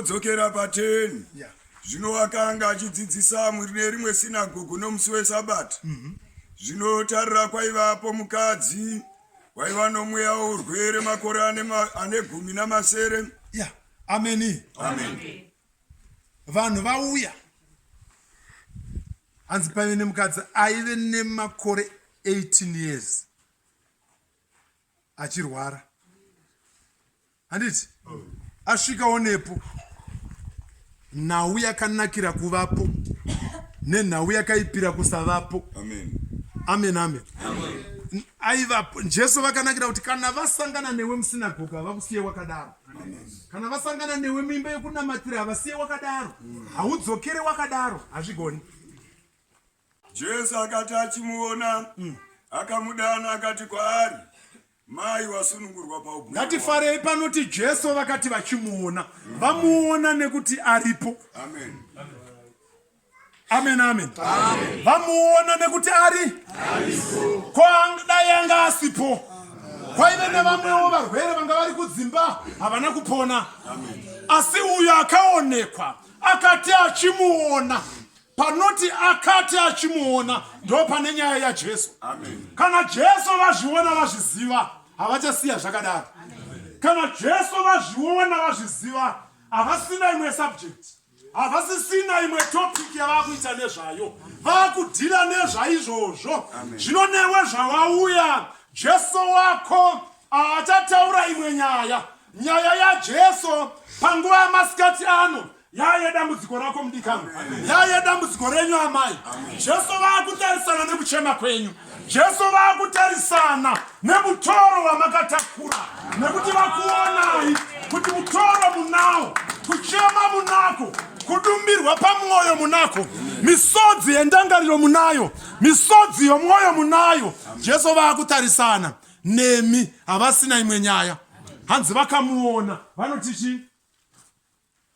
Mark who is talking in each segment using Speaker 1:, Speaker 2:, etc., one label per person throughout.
Speaker 1: Todzokera pa10.
Speaker 2: Yeah.
Speaker 1: Zvino akanga achidzidzisa mune rimwe sinagogu nomusi weSabata. Zvino tarira kwaivapo mukadzi waiva nomweya wourwere makore ane 17.
Speaker 2: Yeah. Ameni.
Speaker 1: Amen.
Speaker 2: Vanhu vauya. Hanzi paive nemukadzi aive nemakore 18 years achirwara. Handiti? Asvikawo nepo. Nhau yakanakira kuvapo nenhau yakaipira kusavapo.
Speaker 1: Amen.
Speaker 2: Amen, amen. Aivapo. Jesu vakanakira kuti kana vasangana newe musinagoga havakusiye wakadaro. Kana vasangana newe muimba yekunamatira havasiye wakadaro. Haudzokere wakadaro, hazvigoni.
Speaker 1: Jesu akati achimuona, akamudana akati kwaari, Mai, wasunungurwa paubwere.
Speaker 2: Ngatifarei panoti Jesu vakati vachimuona, vamuona nekuti aripo.
Speaker 1: Amen.
Speaker 2: Amen, amen. Vamuona nekuti ari ko dai anga asipo, kwaive nevamwewo varwere vanga vari kudzimba havana kupona. Asi uyo akaonekwa akati achimuona, panoti akati achimuona ndo pane nyaya yaJesu.
Speaker 1: Amen.
Speaker 2: Kana Jesu vazviona vazviziva, havachasiya zvakadaro. Kana Jesu vazviona vazviziva, havasina imwe subject, havasisina imwe topic yavakuita nezvayo, vakudhila nezvaizvozvo. Zvino newe zvawauya, Jesu wako haachataura imwe nyaya. Nyaya yaJesu panguva yamasikati ano yaye dambudziko rako mudikanwa, yaye dambudziko renyu amai. Jesu vaakutarisana nekuchema kwenyu. Jesu vaakutarisana nemutoro wamakatakura, nekuti vakuonai kuti mutoro munawo, kuchema munako, kudumbirwa pamwoyo munako, misodzi yendangariro munayo, misodzi yomwoyo munayo. Jesu vaakutarisana nemi, havasina imwe nyaya. Hanzi vakamuona vanoti chii?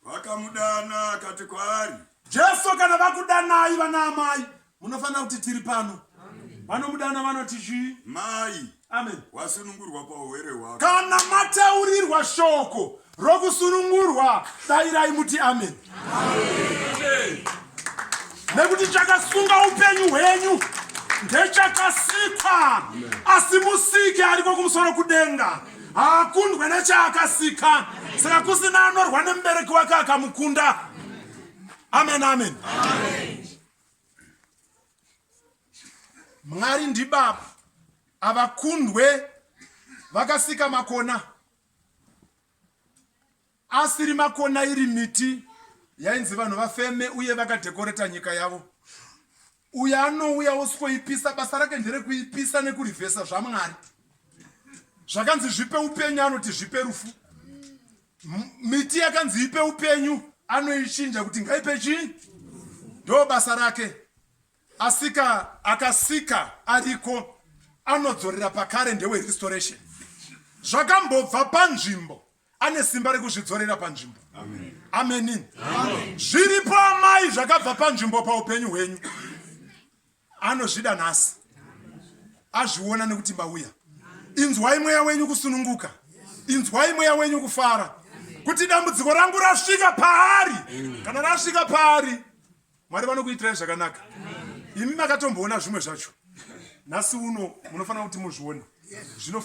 Speaker 1: Vakamudana akati kwaari,
Speaker 2: Jesu kana vakudanai vana amai, munofanira kuti tiri pano. Vanomudana vanoti chii?
Speaker 1: Mai,
Speaker 2: Amen.
Speaker 1: wasunungurwa pauhwere hwako.
Speaker 2: Kana mataurirwa shoko rokusunungurwa, dairai muti amen. Nekuti chakasunga upenyu hwenyu ndechakasikwa, asi musiki ariko kumusoro kudenga haakundwe nechaakasika. Saka kusina anorwa nemubereki wake akamukunda. Amen, amen. Mwari ndibaba, havakundwe, vakasika makona. Asiri makona iri miti yainzi vanhu vafeme uye vakadhekoreta nyika yavo. Uyo anouya osikoipisa, basa rake nderekuipisa nekurivhesa zvaMwari. Zvakanzi zvipe upenyu anoti zvipe rufu. Miti yakanzi ipe upenyu anoichinja kuti ngaipe chii? Ndo basa rake. Asika akasika ariko anodzorera pakare ndewe restoration. Zvakambobva panzvimbo ane simba rekuzvidzorera panzvimbo. Ameni. Zviripo amai zvakabva panzvimbo paupenyu hwenyu. Anozvida nhasi. Azviona nekuti mauya. Inzwai mweya wenyu kusununguka. Inzwai mweya wenyu kufara. Kuti dambudziko rangu rasvika paari. Kana rasvika paari, Mwari vanokuitirai zvakanaka. Imi makatomboona zvimwe zvacho. Nhasi uno munofanira kuti muzvione. Zvino.